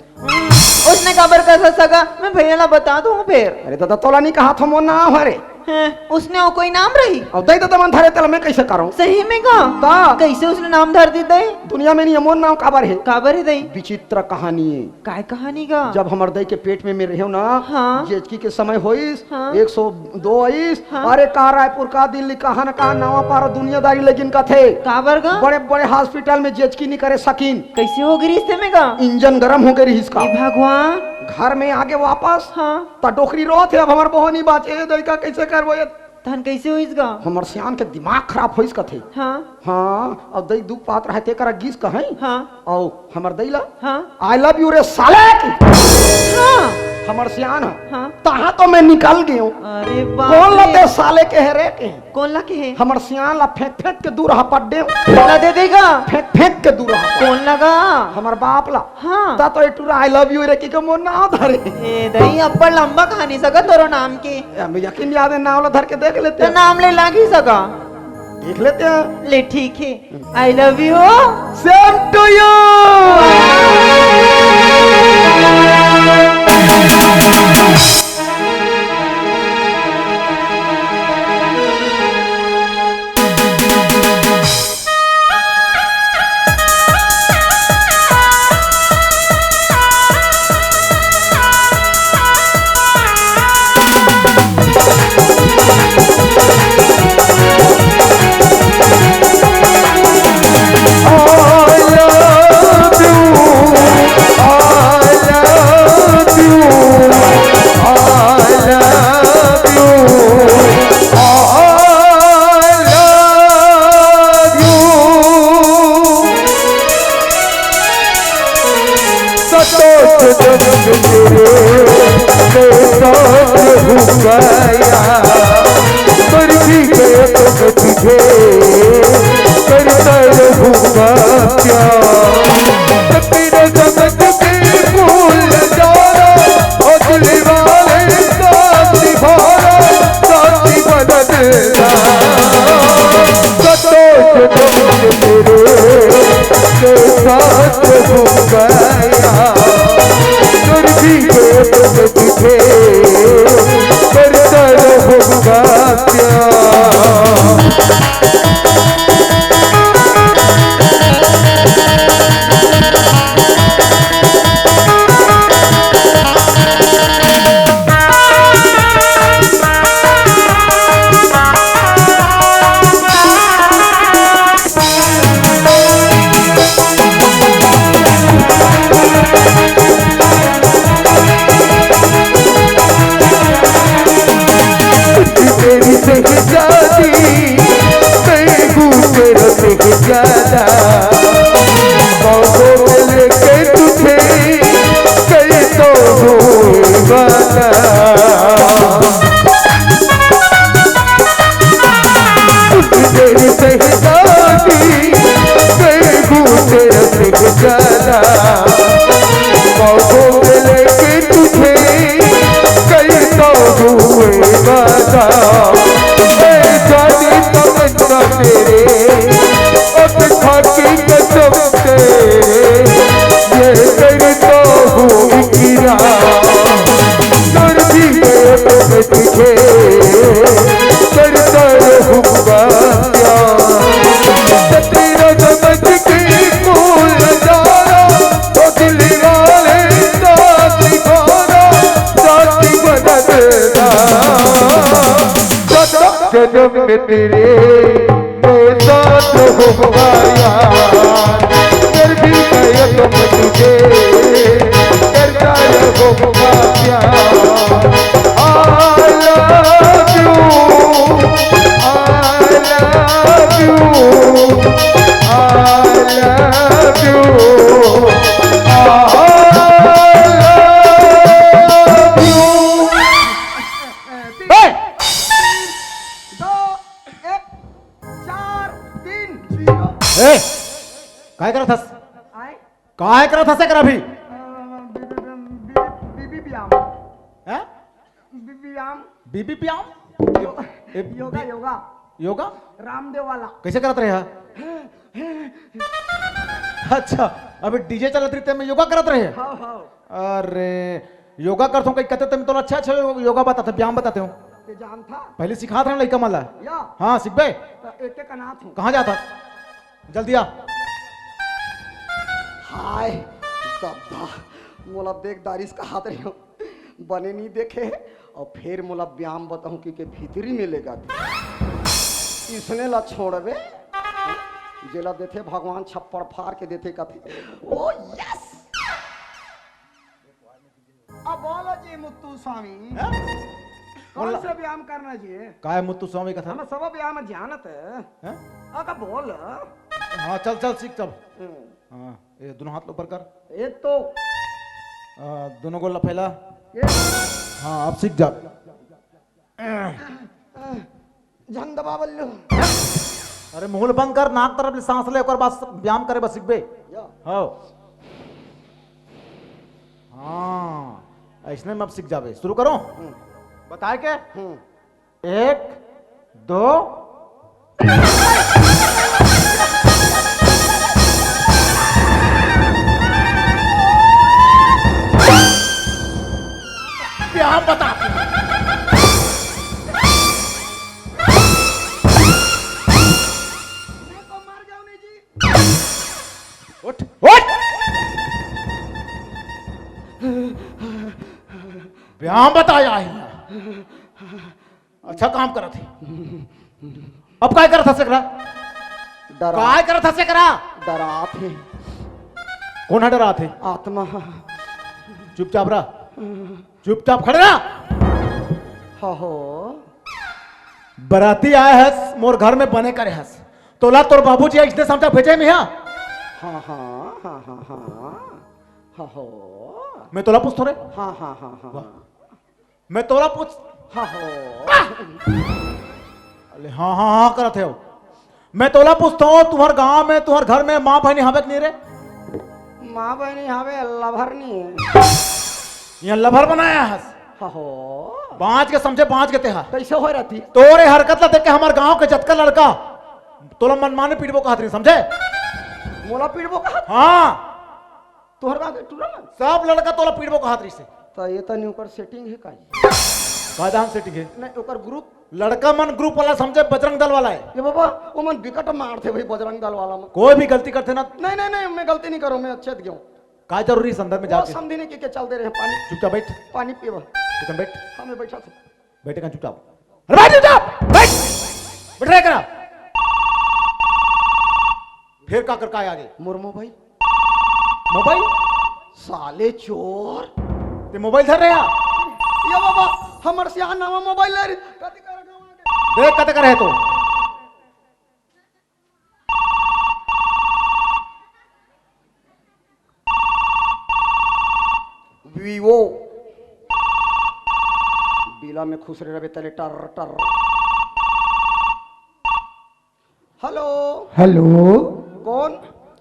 उसने काबर कहा सगा? मैं भैया ला बता दूँ फिर। अरे दादा, तोला नहीं कहा था मोर नाम हरे। हैं, उसने वो कोई नाम रही? अब दई दादा मन धरे तेला मैं कैसे करूँ? सही में का? ता। कैसे उसने नाम धर दी दई? दुनिया में नहीं है मोर नाम काबर है। काबर है दई? विचित्र कहानी है। काय कहानी का? जब हमर दई के पेट में मैं रहेंव ना, हाँ। जेचकी के समय होइस, हाँ। एक सौ दो आइस, हाँ। अरे का रायपुर का दिल्ली कहाँ न कहाँ नवा पारा दुनियादारी लेगिन कथे। काबर गा? बड़े बड़े hospital में जेचकी नी करे सकिन। कैसे हो गे रिहिस ते में गा? इंजन गरम हो गे रिहिस का। ए भगवान। घर में आगे वापस। हाँ। त डोकरी रोत हे, अब हमर बहू नी बाचे, ए दई का कैसे करबो ये? तहन कैसे होइस गा? हमर सियान के दिमाग खराब होइस कथे। हाँ। हाँ, अब दई दुख पात रहे ते करा गिस कहे। हाँ। अउ हमर दई ला, हाँ। I love you रे साले की। हाँ। हमर सियान ह। हाँ। तहाँ तो मैं निकल गेंव। अरे बाप रे। कोन ला ते साले के हे रे के? कोन ला के हे? हमर सियान ला फेंक फेंक के दूर हपट देंव। कोन ला दे देगा? फेंक फेंक के दूर हपट। कोन ला गा? हमर बाप ला। हाँ। ता तो ए टूरा I love you रे की के मोर नाम धरे। ए दई, अब्बड़ लंबा कहानी सगा तोरो नाम के। ए, अब यकीन याद है, नाम ला धर के देख लेते तो हैं। नाम ले लागी सगा। देख लेते हैं। ले ठीक है। I love you। Same to you। शहजादी, मैं हूँ तेरा शहजादा। बाहों में लेके तुझे करता हूँ वादा। सुन मेरी शहजादी, मैं हूँ तेरा शहजादा। बाहों में लेके तुझे करता हूँ वादा। मैं जाने समझना तेरे, अब खा के कसम तेरे, ये करता हूँ इकरार। कर भी गए तो मैं तुझे करता रहूँगा प्यार। तेरा समझ के कोई नजारा, ओ दिल वाले साथ निभाना, साथ बदलना। सदा जन्म में तेरे मैं साथ रहूँगा यार। कर भी गए तो मैं तुझे करता रहूँगा प्यार। I love you, I love you, I love you, I love you। ए! दो, एक, चार, तीन, जीरो। ए! काय करत हस? आए? काय करत हस एकरा अभी? अ, बी-, बी-, बी-, बीबी व्यायाम। हैं? बीबी व्यायाम। बीबी व्यायाम? यो-, ए, योगा, बी-, योगा। योगा? रामदेव वाला। कैसे करत रहे हा? अच्छा, अभी डीजे चलत रही, ते में योगा करत रहे? हाँ, हाँ। अरे, योगा करत हूँ, कहीं कहते तुम तो अच्छा, अच्छा यो-, योगा बताते, व्यायाम बताते हो। ते जानता? पहले सिखात रहे लइका मन ला। या। हाँ, सिखबे? तो एक एक अनाथ हूँ। कहाँ जाता? जल्दी आ। हाय, दद्दा, मोला देख दारिस का हाथ रही हो। बने नहीं देखे, और फिर मोला व्यायाम बताऊं कि के भीतरी में लेगा थे। इसने ला छोड़बे, जेला देथे भगवान छप्पड़ फाड़ के देथे कथे। ओ यस! अब बोलो जी मुत्तु स्वामी, हैं? कौन बोला। सा व्यायाम करना जी? काय मुत्तु स्वामी कथा? हम सब व्यायाम जानत है। हैं? अका बोल। हाँ, चल, चल, सीख, चल। हम्म। हाँ, ये दोनों हाथ ऊपर कर। एक तो। आ, दोनों गोड़ ला फैला। ये। हाँ, अब सीख जा। झंडवा बल्लू। अरे, मुंह ल बंद कर, नाक तरफ ले सांस ले, ओकर बाद व्यायाम करे बस सीखबे। या। हाँ। हाँ, ऐसने में अब सीख जाबे। शुरू करो। हम्म। बताए के? हम्म। एक, दो। व्यायाम बता। उठ, उठ। व्यायाम बताया है। अच्छा काम करत हे। अब काय करत हस एकरा? डरा-, काय करत हस एकरा? डरात हे। कोन ह डरात हे? आत्मा। चुपचाप रह। चुपचाप खड़े रह। हो, हो। बराती आए हस, मोर घर में बने करे हस। तोला तोर बाबूजी अइसने समझा भेजे में हा? हाँ, हाँ, हाँ, हाँ, हाँ। हाँ, हो। मैं तोला पूछथों रे। हाँ, हाँ, हाँ, हाँ। वाह। मैं तोला पूछ, हाँ, हो। अरे हाँ, हाँ, हाँ करत हे। मैं तोला पूछथों, तुम्हर गांव में, तुम्हर घर में माँ बहिनी हावे कि नहीं रे? माँ बहिनी हावे, लभर नहीं है। ये लभर बनाया हस। हाँ, हो। बांच के समझे, बांच के तेहा। कैसे हो रहती? तोरे हरकत ला देख के हमर गांव के जतका लड़का तोला मनमाने पीटबो कहत रही, समझे? मोला पीटबो कहत? हाँ। तोहर गांव के टूरा मन? सब लड़का तोला पीटबो कहत रहिसे। त ये तनी ओकर सेटिंग हे का जी? का जान सेटिंग हे? नहीं, ओकर ग्रुप। लड़का मन ग्रुप वाला समझे, बजरंग दल वाला हे। ये बाबा, वो मन बिकट मारथे भाई बजरंग दल वाला मन। कोई भी गलती करथे ना। नहीं, नहीं, नहीं, मैं गलती नहीं करूँ, मैं अच्छे से गया हूँ। का जरूरी संदर्भ में वो जाके? समझी नहीं कि के चल दे रहे हैं पानी। चुपचाप बैठ। पानी पीवा। चुपचाप बैठ। हाँ, मैं बैठा था। बैठे कहाँ चुपचाप? अरे बैठ चुपचाप, बैठ। बैठ रहे करा। फिर का कर का आगे? मोर मोबाइल। मोबाइल? साले चोर। ते मोबाइल धर रहे हैं? ये बाबा, हमर सियान नामा मोबाइल ले रही। कथी कर रहे हो? ए, कत कर है तो? वीवो। बीला में खुसरे रहे तले टर टर। हेलो। हेलो। कौन?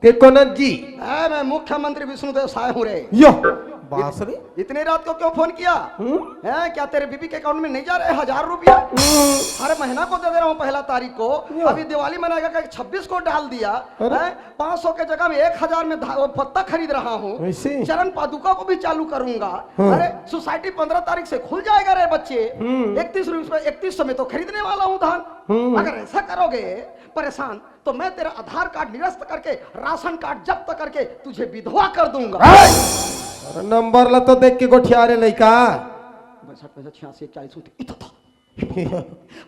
ते कोन जी? ए, मैं मुख्यमंत्री विष्णुदेव साय हूँ रे। यो, बास रे। इतने रात को क्यों फोन किया? हम्म? हैं, क्या तेरे बीबी के अकाउंट में नहीं जा रहे हजार रुपया? हम्म। हर महीना को दे दे रहा हूँ पहला तारीख को। यो। अभी दिवाली मनाएगा करके छब्बीस को डाल दिया। अरे। हैं? पाँच सौ के जगह में एक हजार में धा-, वो पत्ता खरीद रहा हूँ। वैसे? चरण पादुका को भी चालू करूंगा। हाँ। अरे, सोसाइटी पन्द्रह तारीख से खुल जाएगा रे बच्चे। हम्म। इकतीस रुपये, इकतीस सौ में तो खरीदने वाला हूँ धान। हम्म। अगर ऐसा करोगे परेशान, तो मैं तेरा आधार कार्ड निरस्त करके, राशन कार्ड जब्त करके तुझे विधवा कर दूंगा। ए! अरे, नंबर ला तो देख के गोठिया रे लइका। बैसठ, पैंसठ, छियासी, इकतालीस, उनतीस, इतना था।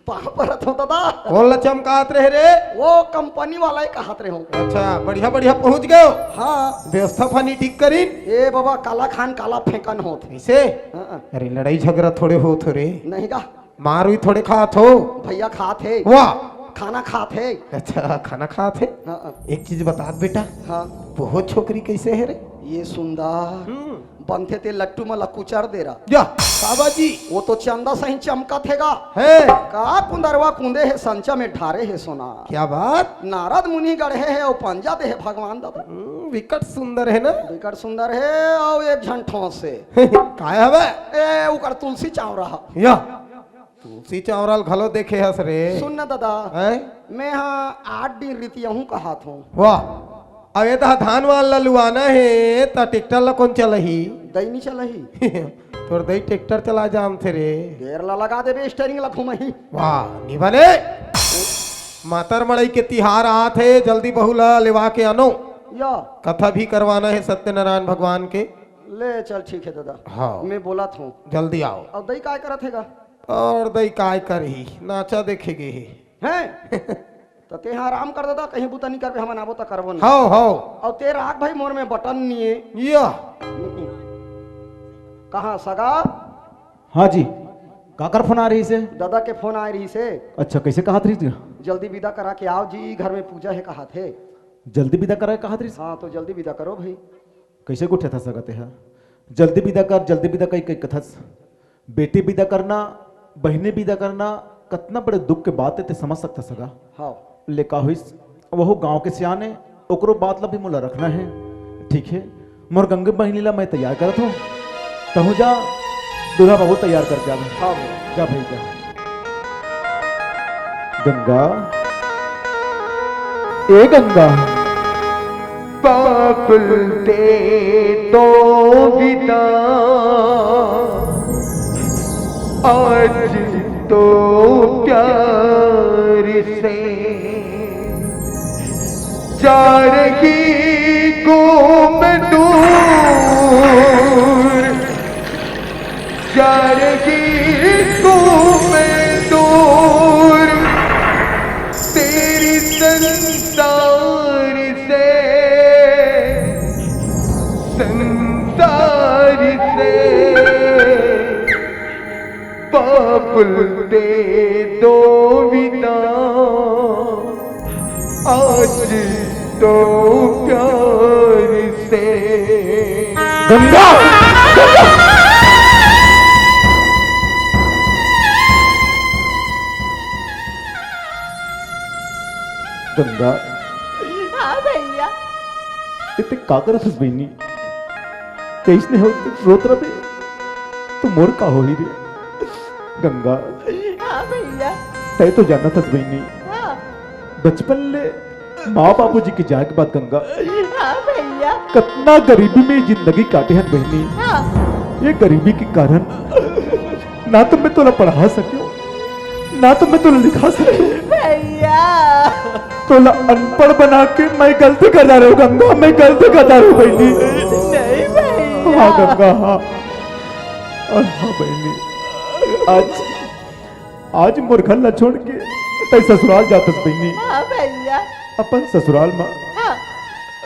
पाँव परत हो दादा। कौन ला चमकात रहे रे? वो कंपनी वाला ही कहत रहे हो। अच्छा, बढ़िया बढ़िया पहुंच गयो। हाँ। व्यवस्था पानी ठीक करीन? ए बाबा, काला खान काला फेंकन होत। इसे? हाँ। अरे, लड़ाई झगड़ा थोड़े होत हो रे। नहीं का? मार भी थोड़े खात हो। भैया खात हे। वाह। खाना खात हे। अच्छा, खाना खात हे। हाँ, हाँ। एक चीज बतात बेटा। हाँ। बहुत छोकरी कैसे है रे? ये सुंदर। हम्म। बनथे ते लट्टू मन ला कुचर दे रहा। या, बाबा जी। वो तो चंदा सही चमकत हे गा। है। का कुंदरवा कुंदे हे, संचा में ढारे हे सोना। क्या बात? नारद मुनि गढ़े हे, अउ पंजा दे हे भगवान दादा। हम्म, विकट सुंदर है ना? विकट सुंदर हे, अउ एक झन ठोस हे। काय हवे? ए, उकर तुलसी चावरा हा। या। तुलसी चावरा ल घलो देखे हस रे। सुन ना दादा, हैं? मैं हा आठ दिन रितियहूँ कहात हूँ। वाह, अब ये तो धान वाला लुआना हे, त ट्रैक्टर ला कौन चलाही? दई नी चलाही। तोर दई ट्रैक्टर चला जानथे रे। गेयर ला लगा देबे, स्टीयरिंग ला घुमाही। वाह, नी बने। मातर मड़ई के तिहार आत हे, जल्दी बहू ला लेवा के आनो। या। कथा भी करवाना हे सत्यनारायण भगवान के। ले चल, ठीक हे दादा। हाँ। मैं बोलत हूँ। जल्दी आओ। अउ दई काय करत हे गा? अउ दई काय करही, नाचा देखे गे हे। हैं? त तेहा आराम कर दादा, कहीं बुता नी करबे, हमन आबो त करबो नी। हव, हव। अउ ते राख भाई, मोर में बटन नी हे। या। कहाँ सगा? हाँ जी, काकर फोन आय रहिसे? दादा के फोन आय रहिसे। अच्छा, कैसे कहत रहिस? जल्दी विदा करा के आओ जी, घर में पूजा हे कहत हे। जल्दी विदा करा के कहत रहिस? हाँ, तो जल्दी विदा करो भाई। कैसे गोठियाथस सगा तेहा? जल्दी विदा कर, जल्दी विदा कर, कहि कथस। बेटी विदा करना, बहिनी विदा करना, कतना बड़े दुख के बात हे, ते समझ सकथस सगा। हाँ। ले का होइस, वहू गांव के सियान हे, ओकरो बात ला भी मोला रखना हे। ठीक हे, मोर गंगा बहिनी ला मैं तैयार करत हूँ, तहूँ जा, दूल्हा बाबू तैयार करके आवे। हाँ भैया। जा भाई जा। गंगा, ए गंगा। बाबुल दे दो विदा, आज तो प्यार से जा रही हूँ मैं दूर, जा रही हूँ मैं दूर, तेरी संसार से, संसार से। बाबुल दे दो विदा, आज तो प्यार से। गंगा, गंगा। गंगा। हाँ भैया। ए ते का करत हस बहिनी? कइसने हो रोत रबे? तो मोर का होही रे? गंगा। हाँ भैया। तै तो जानत हस बहिनी। हाँ। बचपन ले माँ बाबूजी के जाए के बाद गंगा। हाँ भैया। कतना गरीबी में जिंदगी काटे हन बहिनी। हाँ। ये गरीबी के कारण ना तो मैं तोला पढ़ा सकियो, ना तो मैं तोला लिखा सकियो। भैया। तोला अनपढ़ बना के मैं गलती कर जा रहा हूँ गंगा, मैं गलती कर जा रहा हूँ बहिनी। नहीं भैया। हाँ गंगा, हाँ। और हाँ बहिनी, आज, आज मोर घर ला छोड़ के तै ससुराल जात हस बहिनी। हाँ भैया। अपन ससुराल मा हाँ।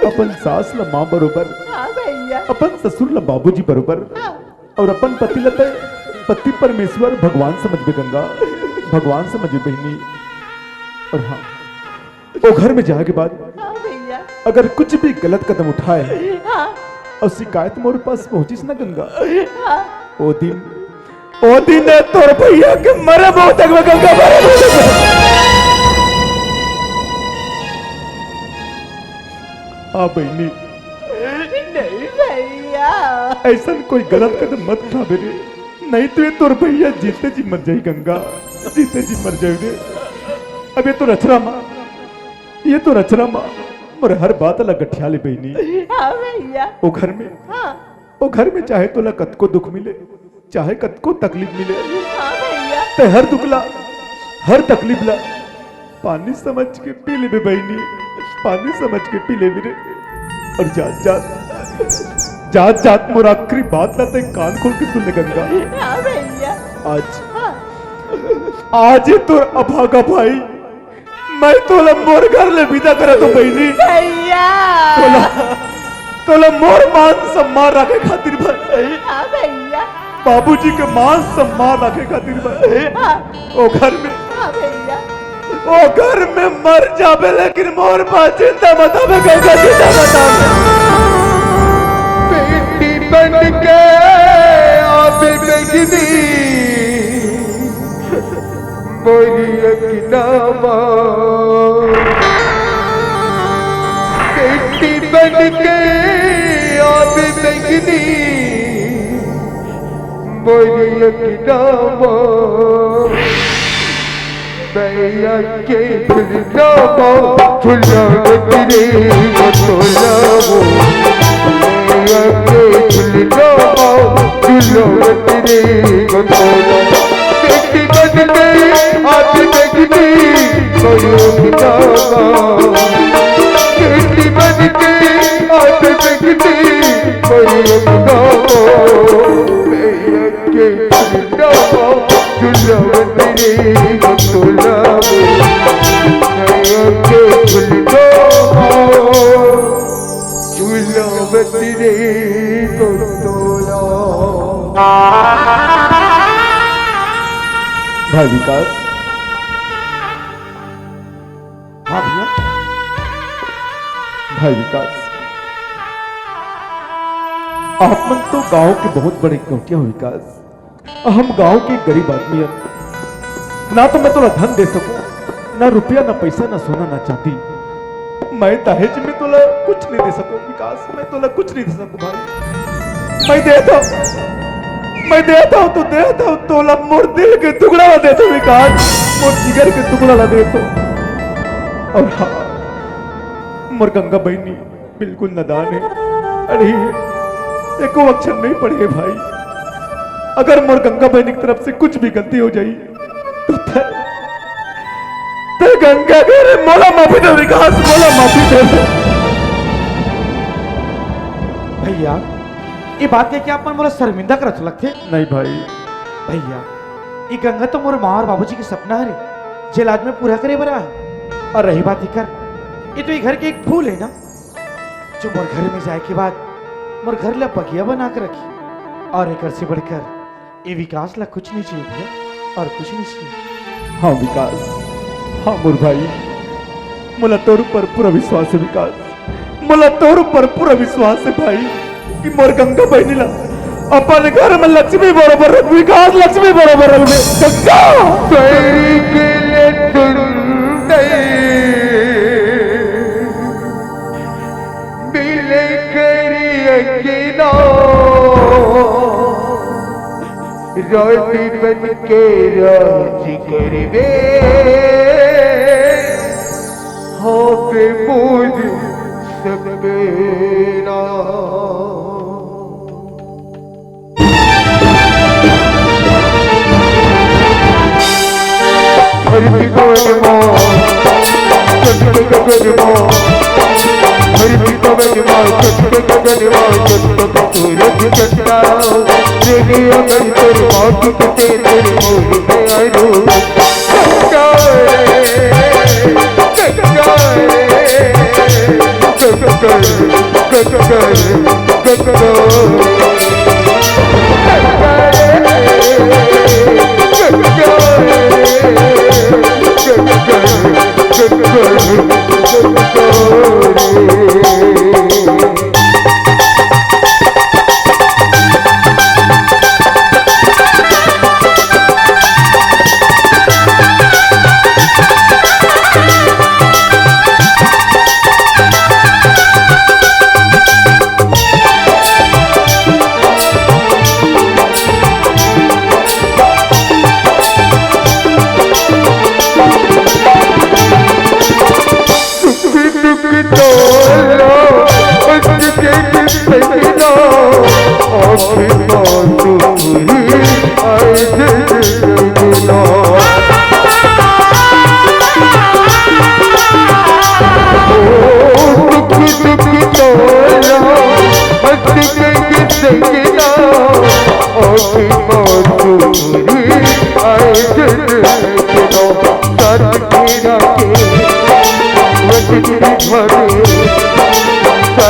अपन सास ला माँ बरोबर, हाँ भैया। अपन ससुर ला बाबूजी बरोबर, हाँ। और अपन पति ला तै पति परमेश्वर भगवान समझबे गंगा। भगवान समझे बहिनी। और हाँ, वो घर में जाए के बाद हाँ भैया। अगर कुछ भी गलत कदम उठाए हाँ। और शिकायत मोर पास पहुंचिस ना गंगा, हाँ। वो दिन, वो दिन तोर भैया के मरे मुंह तक में गंगा, मरे मुंह तक में। हाँ बहिनी। नहीं भैया। ऐसा कोई गलत कदम मत उठाबे रे, नहीं तो ये तोर भैया जीते जी मर जाई गंगा, जीते जी मर जाई रे। अब ये तो रचरा माँ, ये तो रचरा माँ मोर हर बात ला गठिया ले बहिनी। हाँ भैया। वो घर में, हाँ। वो घर में चाहे तोला कतको दुख मिले, चाहे कतको तकलीफ मिले, हाँ भैया। ते हर दुख ला, हर तकलीफ ला पानी समझ के पी लेबे बहिनी, पानी समझ के पी लेबे रे। और जात जात, जात जात मोर आखिरी बात ला ते कान खोल के सुन ले गंगा। हाँ भैया। आज, हाँ। आज ये तोर अभागा भाई, मैं तोला मोर घर ले विदा करत हों बहिनी। भैया। तोला, तोला मोर मान सम्मान रखे खातिर बस। हाँ भैया। बाबूजी के मान सम्मान रखे खातिर बस। हाँ। ओ घर में, हाँ भैया। ओ घर में मर जाबे, लेकिन मोर पास जिंदा मत आबे, गंगा जिंदा मत आबे। बेटी बन के आबे बहिनी, मोरी अंगना मा। बेटी बन के आबे बहिनी, मोरी अंगना मा। भैया के झुलना मा, झुलावत रे बटोला वो। भैया के झुलना मा, झुलावत रे बटोला। बेटी बन के आज बहिनी, कोई उठना मा। बेटी बन के आज बहिनी, कोई उठना मा। भैया के झुलवा, झुलवा तेरे बटोला में। भैया के झुलवा, झुलवा तेरे बटोला। भाई विकास। हाँ भैया। भाई विकास, आप मन तो गांव के बहुत बड़े गौंटिया हो विकास, हम गांव के गरीब आदमी हन। ना तो मैं तोला धन दे सकूं, ना रुपया, ना पैसा, ना सोना, ना चांदी। मैं दहेज में तोला कुछ नहीं दे सकूं विकास, मैं तोला कुछ नहीं दे सकूं भाई। मैं देत हंव, मैं देत हंव तो देत हंव, तोला मोर दिल के टुकड़ा ला देत हंव विकास, मोर जिगर के टुकड़ा ला देत हंव। और हाँ, मोर गंगा बहिनी बिल्कुल नादान हे, अड़ही हे, एको अक्षर नहीं पढ़े हे भाई। अगर मोर गंगा बहिनी की तरफ से कुछ भी गलती हो जाही, तो तैं, तैं गंगा के रे, मोला माफी दे विकास, मोला माफी दे। भैया, ये बात कह के आप मन मोला शर्मिंदा करत हो लगथे। नहीं भाई। भैया, ये गंगा तो मोर माँ और बाबूजी के सपना हरे, जेला आज मैं पूरा करे बर आय हंव। और रही बात एकर, ये तो ये घर के एक फूल हे ना, जो मोर घर में जाए के बाद मोर घर ला बगिया बना के रखही। और एकर से बढ़कर ये विकास ला कुछ नहीं चाहिए भैया, और कुछ नहीं चाहिए। हाँ विकास, हाँ मोर भाई, मोला तोर ऊपर पूरा विश्वास हे विकास, मोला तोर ऊपर पूरा विश्वास हे भाई, कि मोर गंगा बहिनी ला अपन घर में लक्ष्मी बरोबर रखबे विकास, लक्ष्मी बरोबर रखबे गंगा। बैरी के ले सुन गई। मिले करी अंगना, रानी बन के राज करबे, हो बे मोर सपना। हर पवन मा, चंद्र गगन मा, हर पवन मा, चंद्र गगन मा, चंद्र सूरज चंदा, तेरे अमर कर मातुक ते तेरे मोर प्यारो। गंगा रे, गंगा रे, गंगा रे, गंगा रे।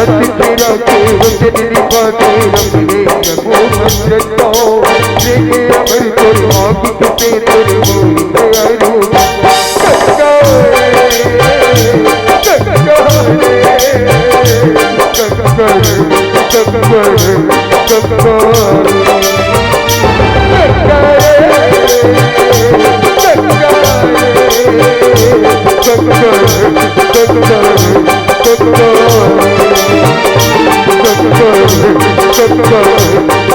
तेरा के वचन निभाते रब ने प्रभु नंदन को। देखे अमर तोर मांग तुझे तोर मोर दयालु। गंगा रे, गंगा रे, गंगा रे, गंगा रे,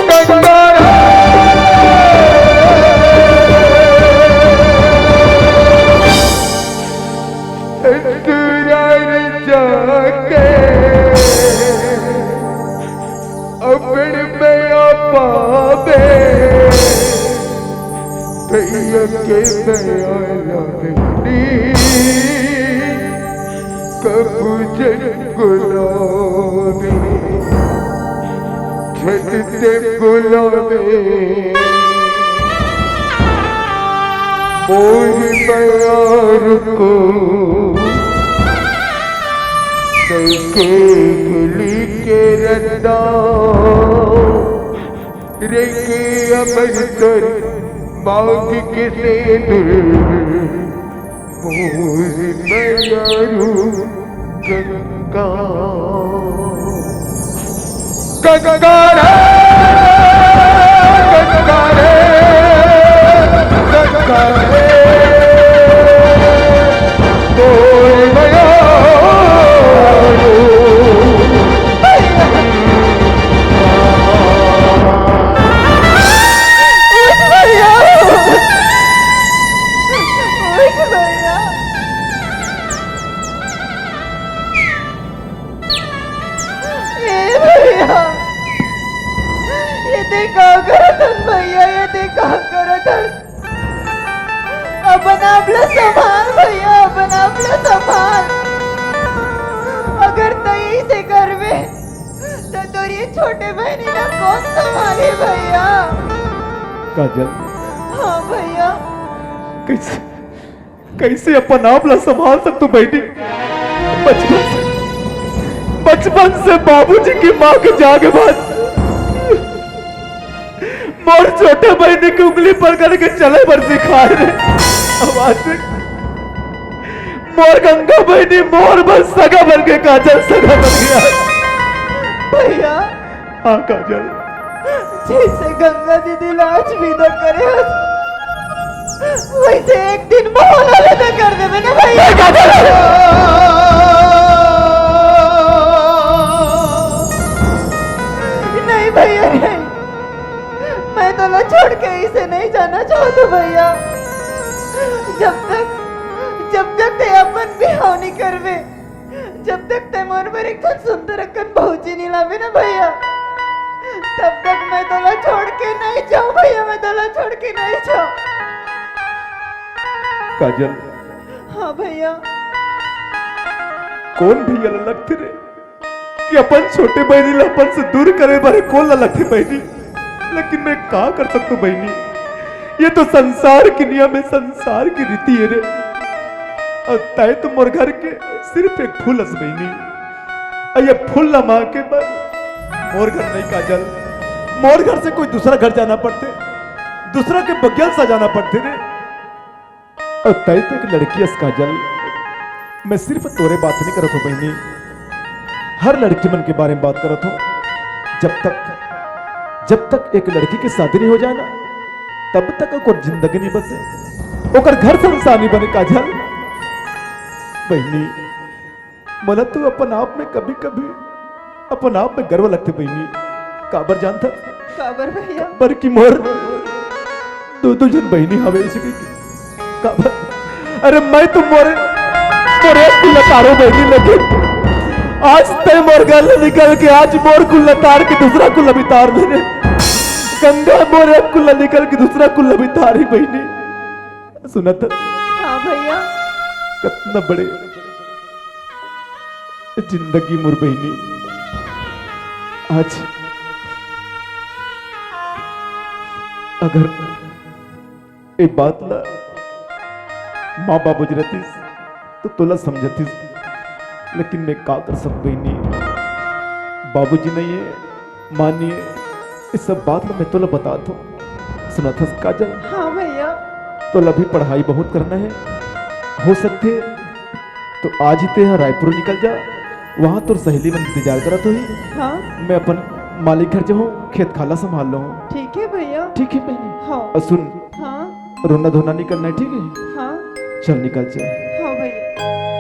गंगा रे। जाके अपन मया पावे, भैया के मया लगनी, कबू जन गुलाबी, छत ते गुलाबी, मोर बयार को। कैसे गली के रद्दा, रे के अमर तोर मांग के सेंदुर, मोर मयारू गंगा। गंगा रे, गंगा रे, गंगा रे, तोर मयारू। भैया, भैया। ए भैया, ये ते का करत हस भैया, ये ते का करत हस? अपन आप ला संभाल भैया, अपन आप ला संभाल। अगर तई से करबे, त तोर ये छोटे बहिनी ला कोन संभाली भैया? काजल। हाँ भैया। कैसे, कैसे अपन आप ला संभाल सकथों बहिनी? बचपन से, बचपन से बाबूजी के माँ के जाए के बाद मोर छोटे बहिनी के उंगली पकड़ के चले बर सिखाए रे। अब आज मोर गंगा बहिनी मोर बर सगा बन के, काजल, सगा बन गया। भैया। हाँ काजल। जैसे गंगा दीदी ला आज विदा करे हस, वैसे एक दिन मोहन ला विदा कर देबे ना भैया। नहीं भैया, नहीं। मैं तोला छोड़ के इसे नहीं जाना चाहत हूँ भैया। जब तक, जब तक ते अपन बिहाव नहीं करबे, जब तक ते मोर बर एक ठन सुंदर अकन भौजी नहीं लाबे ना भैया, तब तक मैं तोला छोड़ के नहीं जाऊँ भैया, मैं तोला छोड़ के नहीं जाऊँ। काजल। हाँ भैया। कोन भैया ला लगथे रे? कि अपन छोटे बहिनी ला अपन से दूर करे बर कोन ला लगथे बहिनी। लेकिन मैं का कर सकथों बहिनी, ये तो संसार के नियम है, संसार की रीति है रे। अउ तय तो मोर घर के सिर्फ एक फूल हस बहिनी, अउ ये फूल ला मांगे बर मोर घर नहीं काजल, मोर घर से कोई दूसरा घर जाना पड़थे, दूसरा के बगिया सजाना पड़थे रे। अउ तय तो एक लड़की हस काजल, मैं सिर्फ तोरे बात नहीं करत हूँ बहिनी, हर लड़की मन के बारे में बात करत हूँ। जब तक, जब तक एक लड़की के शादी नहीं हो जाए ना, तब तक ओकर जिंदगी नहीं बसे, ओकर घर संसार नहीं बने काजल। बहिनी, मोला तो अपन आप में कभी-कभी अपन आप में गर्व लगथे बहिनी। काबर जानथस? काबर भैया? काबर कि मोर दू दू झन बहिनी हवे इसी के। काबर? अरे मैं तो मोर, मोर एक कुल्ला तारो बहिनी, लेकिन आज तय मोर घर ले निकल के आज मोर कुल्ला तार के दूसरा कुल्ला भी तार दे रे। गंगा मोर एक कुल्ला निकल के दूसरा कुल्ला भी तारी बहिनी। सुनत? हाँ भैया। कतना बड़े जिंदगी मोर बहिनी। आज अगर ए बात ला माँ बाबूजी रहतीस तो तोला समझतीस, लेकिन मैं का कर सकत बहिनी, बाबूजी नइ हे, माँ नइ हे, ये सब बात ला मैं तोला बतात हँव। सुनत हस काजल? हाँ भैया। तोला अभी पढ़ाई बहुत करना हे, हो सकथे तो आज ही तें ह रायपुर निकल जा, वहाँ तोर सहेली मन इंतजार करत होही। हाँ। मैं अपन मालिक घर जाहूँ, खेत खार ला संभाल लूँ। ठीक हे भैया। ठीक हे बहिनी। हाँ। अउ सुन, हाँ। रोना धोना नइ करना हे, ठीक हे? हाँ। चल निकल चल। हाँ भैया।